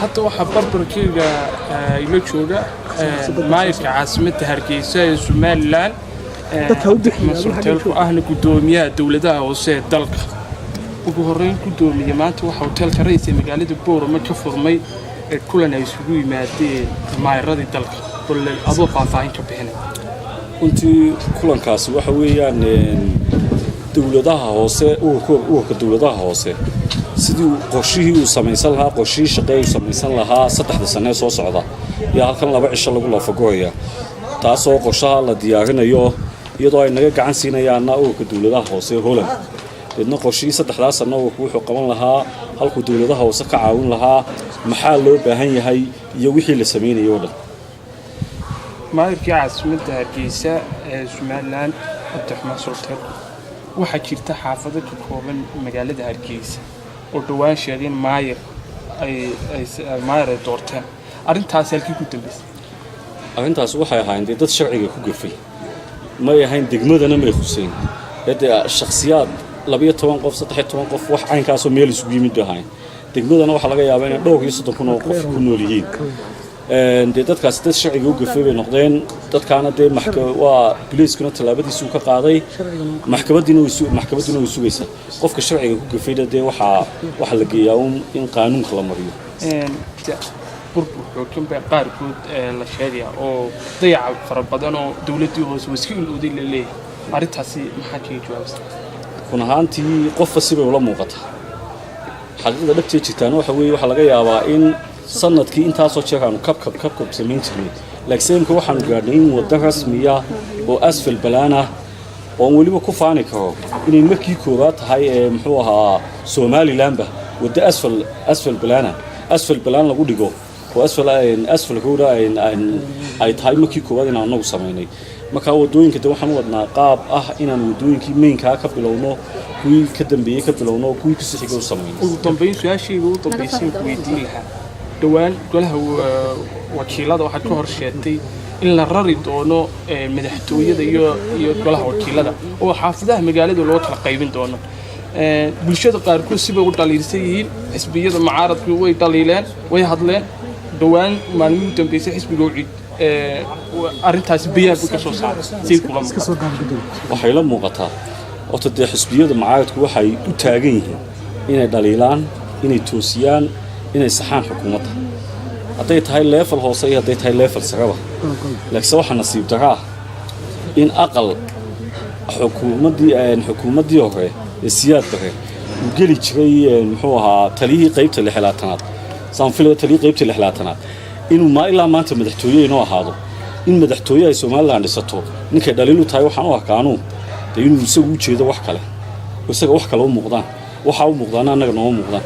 Hadda waxaa barbarkeyga ila jooga maayirka caasimadda Hargeysa ee Somaliland, Cabdiraxmaan Soltelco, ahna guddoomiyaha dowladaha hoose ee dalka. Ugu horreyn, guddoomiye, maanta waxaa hoteelka Rays ee magaalada Boorama ka furmay kulan ay isugu yimaadeen maayiradii dalka. Bal adoo faahfaahin ka bixinay. Runtii kulankaasi waxa weeyaan dowladaha hoose, ururka dowladaha hoose, sidii qorshihii uu samaysan lahaa, qorshihii shaqee uu samaysan lahaa 3da sanee soo socda ayaa halkan 2 cisho lagu lafaguraya, taasoo qorshaha la diyaarinayo iyadoo ay naga gacan siinayaanna ururka dowladaha hoose Holland. Deedna qorshihii 3daa sano ururku wuxuu qaban lahaa, halkuu dowladaha hoose ka caawin lahaa, maxaa loo baahan yahay iyo wixii la samaynayo o dhan. Maayirkii caasimadda Hargeysa ee Somaliland, Cabdiraxmaan Soltelco, waxaa jirta xaafado ka kooban magaalada Hargeysa oo dhowaan sheegay in maayir ay doorteen. Arrintaasi halkii ku dambeysay? Arrintaas waxay ahaayeen dee dad sharciga ku gafay. May ahayn degmadana, may khuseyn. Dee shakhsiyaad 12 qof, 13 qof, wax caynkaasoo meel isugu yimid bay ahaayeen. Degmadana waxaa laga yaabaa inay dhowr iyo soddon kun oo qof ku nool yihiin. Dee dadkaasi dad sharciga u gafay bay noqdeen. Dadkaana dee waa biliiskuna tallaabadiisuu ka qaaday, maxkamadiina way sugaysaa. Qofka sharciga ku gafayna dee waxaa la geeyaa un in qaanuunka la mariyo. Burbur xoogan baa qaarkood la sheegaya oo dayaca fara badan oo dowladdii hoose waa iska ilowday la leeyahay. Arrintaasi maxaa kaga jawaabaysa? Run ahaantii qofba sibay ula muuqataa. Xaqiiqda dhabtee jirtaana waxa weeye, waxaa laga yaabaa in sanadkii intaasoo jeer aanu kabkab kabkab samayn jirnay, laakiin imika waxaanu gaadhnay in waddo rasmiya oo asphalt plan ah, oon weliba ku faani karo inay markii koowaad tahay ee muxuu ahaa Somalilandba waddo asphalt plan ah, asphalt plan lagu dhigo oo asphalt road ay tahay markii koowaad inaan anagu samaynay. Markaa waddooyinka de waxaan u wadnaa qaab ah inaan waddooyinkii mainkaa ka bilowno, kuwii ka dambeeyey ka bilowno, kuwii kusii xigay u samayno. Ugu dambeyn, su-aashayga ugu dambeysay ku weydiin lahaa: dhowaan golaha wakiilada waxaad ka hor sheegtay in la rari doono madaxtooyada iyo golaha wakiilada oo xaafadaha magaalada loo kala qaybin doono. Bulshada qaarkood sibay u dhaliilsan yihiin, xisbiyada mucaaradku way dhaliileen, way hadleen. Dhowaan maalmihii u dambeysay xisbiga UCID arrintaasi bayaan buu ka soo saaray. Say kula muuqataa? Waxay la muuqataa horta dee xisbiyada mucaaradku waxay u taagan yihiin inay dhaliilaan, inay toosiyaan, inay saxaan xukuumadda, hadday tahay level hoose iyo hadday tahay level sareba. Laakiinse waxaa nasiib daraa in aqal xukuumaddii hore ee Siyaad Bare uu geli jiray, muxuu ahaa, taliyihii qaybta 26aad, saan filaya, taliyihii qaybta 26aad, inuu ma ilaa maanta madaxtooye inoo ahaado. In madaxtooye ay Somaliland dhisato ninkay dhaliilu tahay, waxaan u arkaanuu dee inuu isagu u jeedo wax kale oo isaga wax kale u muuqdaan. Waxaa u muuqdaana annaga nooma muuqdaan.